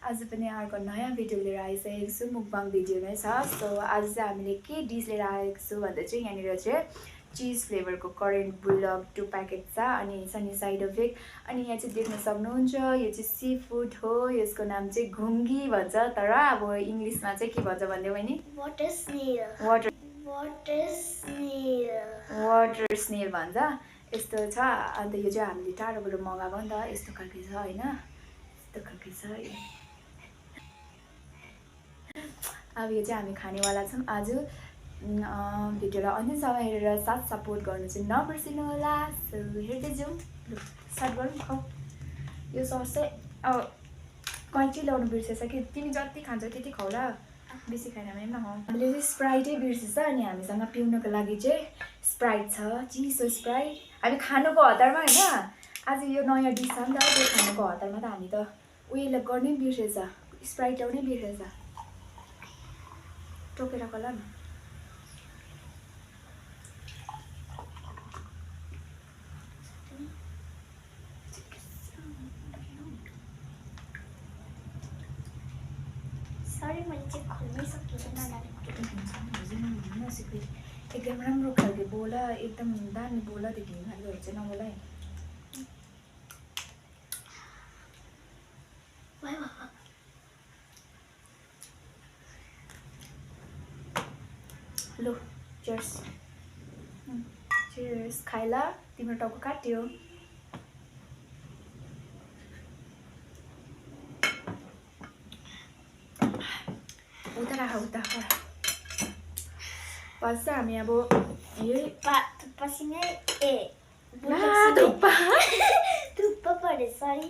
आज पनि अर्को नयाँ भिडियो लिएर आइसकेको छु। मुकबाङ भिडियो नै छ। सो आज चाहिँ हामीले के डिस लिएर आएको छु भन्दा चाहिँ यहाँनिर चाहिँ चिज फ्लेभरको करेन्ट बुलडग 2 प्याकेट छ अनि सनी साइड इफेक्ट। अनि यहाँ चाहिँ देख्न सक्नुहुन्छ यो चाहिँ सी फुड हो। यसको नाम चाहिँ घुङ्गी भन्छ, तर अब इङ्ग्लिसमा चाहिँ के भन्छ भन्दै बहिनी? Water snail. वाटर स्नेल भन्छ। यस्तो छ। अन्त यो चाहिँ हामीले टाढोबाट मगाएको नि त। यस्तो खालको छ होइन, यस्तो खालको छ। अब यो चाहिँ हामी खानेवाला छौँ आज। भिडियोलाई अन्तिमसम्म हेरेर साथ सपोर्ट गर्नु चाहिँ नबिर्सिनु होला। सो हेर्दै जाउँ। स्टार्ट गरौँ। खाऊ। यो सस चाहिँ अब कैँची ल्याउनु बिर्सेछ कि तिमी जति खान्छौ त्यति खाऊ ल, बेसी खाएन भने पनि नखाऊ। हामीले चाहिँ स्प्राइटै बिर्सेछ अनि हामीसँग पिउनको लागि चाहिँ स्प्राइट छ, चिसो स्प्राइट। हामी खानुको हतारमा होइन, आज यो नयाँ डिस छ नि त, त्यो खानुको हतारमा त हामी त उयोलाई गर्नै बिर्सेछ, स्प्राइट ल्याउनै बिर्सेछ। टोकेर कला न। सरी मैले चाहिँ खोल्नै सकिनँ। एकदम राम्रो खालको बोला, एकदम दामी बोला देख्ने खालकोहरू चाहिँ नबोला है। लो चियर्स। चियर्स। खाइला, तिम्रो टाउको काट्यो। उता राख, उता फर्स्ट हामी अब यही पसिनै थुक्पा पऱ्यो। सरी।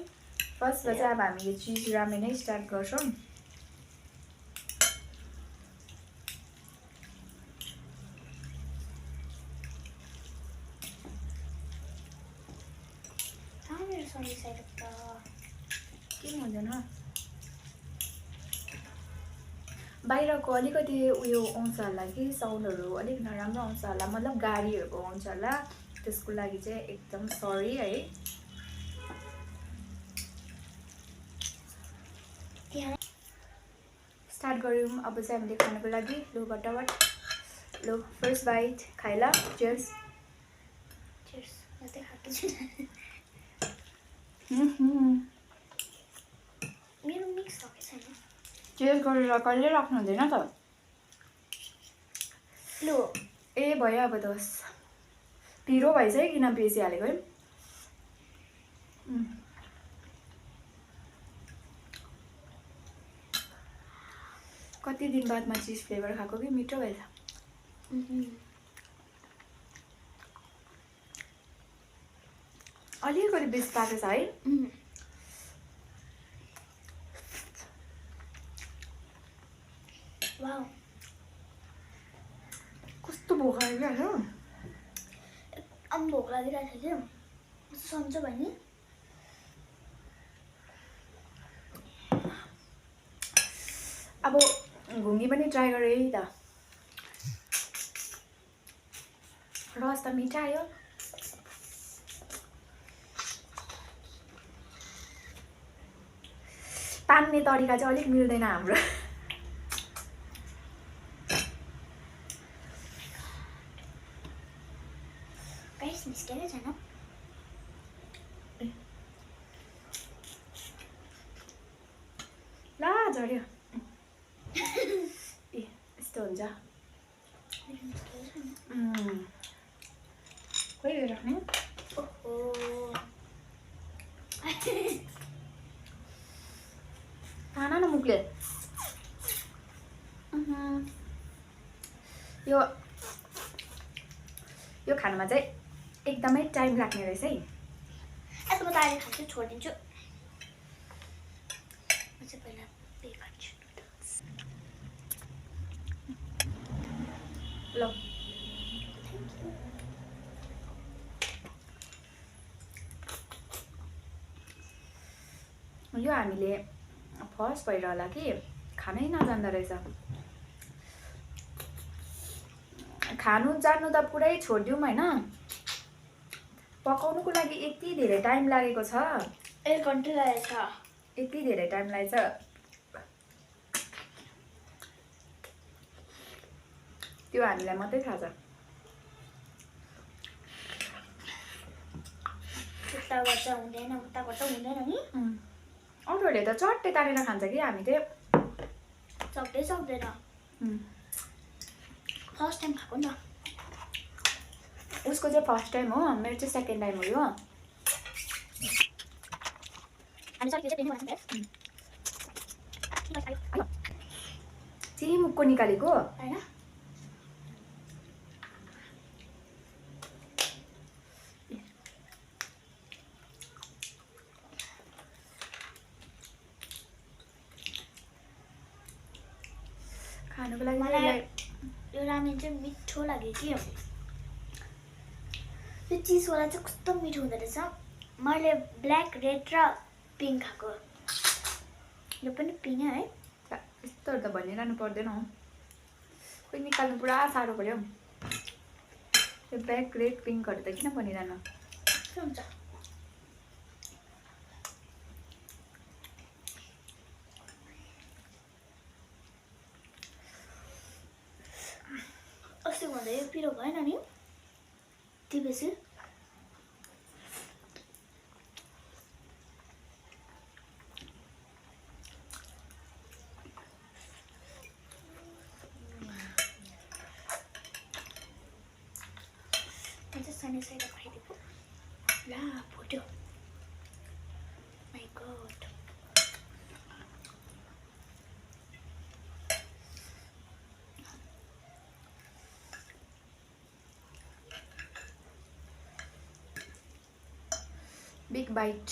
फर्स्टमा चाहिँ अब हामी यो चिज रामेन नै स्टार्ट गर्छौँ। के हुँदैन, बाहिरको अलिकति उयो आउँछ होला कि साउन्डहरू अलिक नराम्रो आउँछ होला, मतलब गाडीहरूको आउँछ होला, त्यसको लागि चाहिँ एकदम सरी है। स्टार्ट गऱ्यौँ अब चाहिँ हामीले खानको लागि। लो बटाबट। लो फर्स्ट बाइट खाइला। चियर्स। मेरो मिक्स सके छैन। चियर्स गरेर कहिले राख्नु हुँदैन त। लो ए भयो अब दस। पिरो भइसक्यो किन बेसी हालेको है। कति दिन बादमा चिज फ्लेभर खाएको कि मिठो भएछ। अलिकति बेसी पाएको छ है। वाउ, कस्तो भोक लाग्यो क्या। भोक लागिरहेको थियो कि सन्चो भयो नि। अब घुङ्गी पनि ट्राई गरेँ है त। रस त मिठा आयो। तान्ने तरिका चाहिँ अलिक मिल्दैन हाम्रो। गाइस मिस्टेकै छैन। ला झऱ्यो। ए यस्तो हुन्छ। खोइ राख्ने। खाना न मुखले। यो खानामा चाहिँ एकदमै टाइम लाग्ने रहेछ है। अब म त अहिले खान्छु, छोडिदिन्छु। म चाहिँ पहिला पे गर्छु। ल यो हामीले फर्स्ट भएर होला कि खानै नजान्दो रहेछ। खानु जान्नु त पुरै छोडिदिउँ होइन, पकाउनुको लागि यति धेरै टाइम लागेको छ। 1 घन्टा लागेछ। यति धेरै टाइम लागेछ। त्यो हामीलाई मात्रै थाहा छ। उता गर्दा हुँदैन उता गर्दा हुँदैन नि अरूहरूले त चट्टै तानेर खान्छ कि हामी चाहिँ सक्दैन फर्स्ट टाइम खाएको नि त। उसको चाहिँ फर्स्ट टाइम हो, मेरो चाहिँ सेकेन्ड टाइम हो यो। मुखको निकालेको होइन खानुको लागि मलाई यो रामेन चाहिँ मिठो लाग्यो कि यो चिजवाला चाहिँ कस्तो मिठो हुँदो रहेछ। मैले ब्ल्याक रेड र पिङ्क खाएको, यो पनि पिङ्क है। यस्तोहरू त भनिरहनु पर्दैन हो, खोइ निकाल्नु पुरा साह्रो पऱ्यो। यो ब्ल्याक रेड पिङ्कहरू त किन भनिरहनु, के हुन्छ अस्ति भन्दा यो पिरो भएन नि ती बेसी। सानो साइड खाइदिएको ला फुट्यो। My God big bite.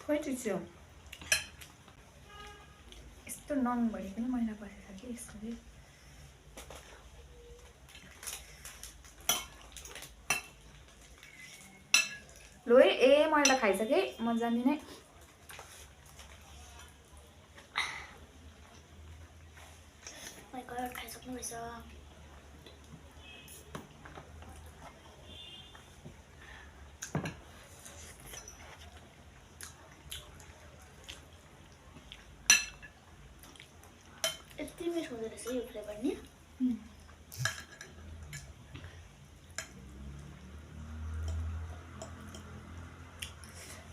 खोइ चिसो यस्तो नङभरि पनि मैला पसेछ कि यस्तो चाहिँ। लो ए मैले त खाइसकेँ, म जान्दिनँ। माय गॉड खाइसक्नु रहेछ। यति मिठो हुँदो रहेछ यो फ्लेभर नि।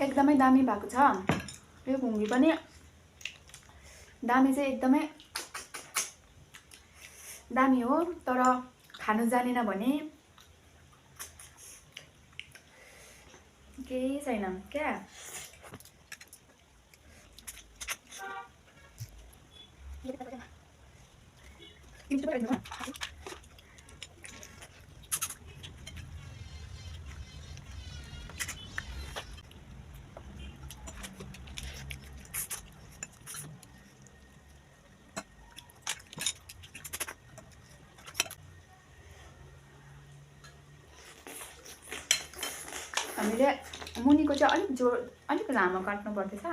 एकदमै दामी भएको छ यो घुङ्गी पनि। दामी चाहिँ एकदमै दामी हो, तर खानु जानेन भने केही छैन क्या। हामीले मुनिको चाहिँ अलिक लामो काट्नु पर्दैछ।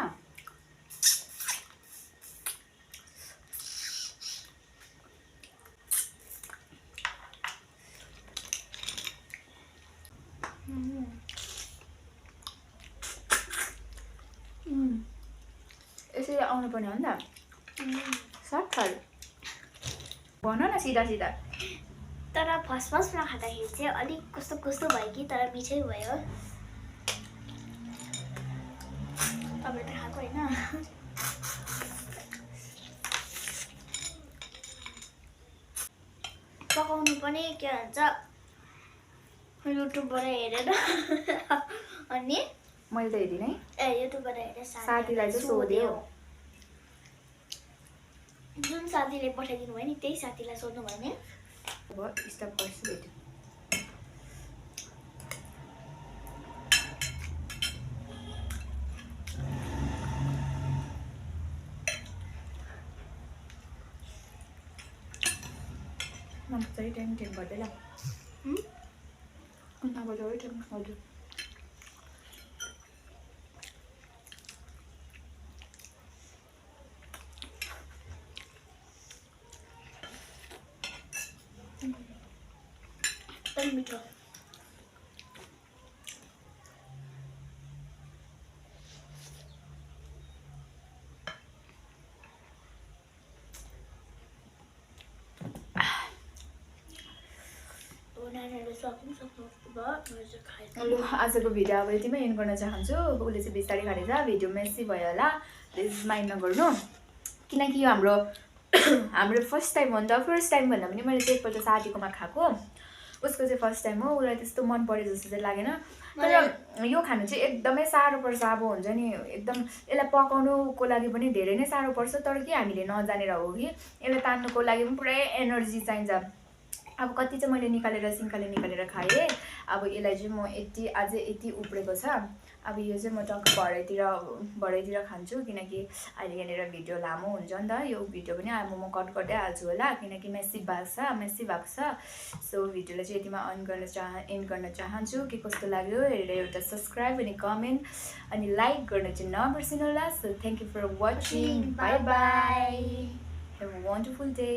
यसरी आउनु पर्ने हो नि त सर्ट भन न सिधा सिधा। तर फर्स्टमा खाँदाखेरि चाहिँ अलिक कस्तो कस्तो भयो कि, तर मिठै भयो। तपाईँले त खाएको होइन? पकाउनु पनि के भन्छ युट्युबबाट हेरेर अनि मैले त हेरिनँ ए युट्युबबाट हेरेर साथीलाई चाहिँ सोध्यो। जुन साथीले पठाइदिनु भयो नि त्यही साथीलाई सोध्नु भयो नि। अब स्टप गर्छु भेट्यो। अब चाहिँ टाइम गर्दै ल। अब चाहिँ टाइम हजुर। एकदम मिठो नानीहरूले सक्नु सक्नु भयो मैले चाहिँ खाएँ लु आजको भिडियो अब यतिमै एन्ड गर्न चाहन्छु। उसले चाहिँ बिस्तारै खाँदैछ, भिडियो मेसी भयो होला, प्लिज माइन्ड नगर्नु। किनकि यो हाम्रो हाम्रो फर्स्ट टाइम हो नि त। फर्स्ट टाइम भन्दा पनि मैले चाहिँ एकपल्ट साथीकोमा खाएको, उसको चाहिँ फर्स्ट टाइम हो। उसलाई त्यस्तो मन पऱ्यो जस्तो चाहिँ लागेन। तर यो खानु चाहिँ एकदमै साह्रो पर्छ। अब हुन्छ नि एकदम यसलाई पकाउनुको लागि पनि धेरै नै साह्रो पर्छ। तर के हामीले नजानेर हो कि यसलाई तान्नुको लागि पनि पुरै एनर्जी चाहिन्छ। अब कति चाहिँ मैले निकालेर सिङ्काले निकालेर खाएँ। अब यसलाई चाहिँ म अझै यति उब्रेको छ। अब यो चाहिँ म टक्क भरेतिर खान्छु, किनकि अहिले यहाँनिर भिडियो लामो हुन्छ नि त। यो भिडियो पनि अब म कट गर्दै हाल्छु होला, किनकि मेसी भएको छ। सो भिडियोलाई चाहिँ यतिमा एन्ड गर्न चाहन्छु। के कस्तो लाग्यो हेरेर एउटा सब्सक्राइब अनि कमेन्ट अनि लाइक गर्न चाहिँ नबिर्सिनु होला। So thank you for watching, bye bye, have a wonderful day.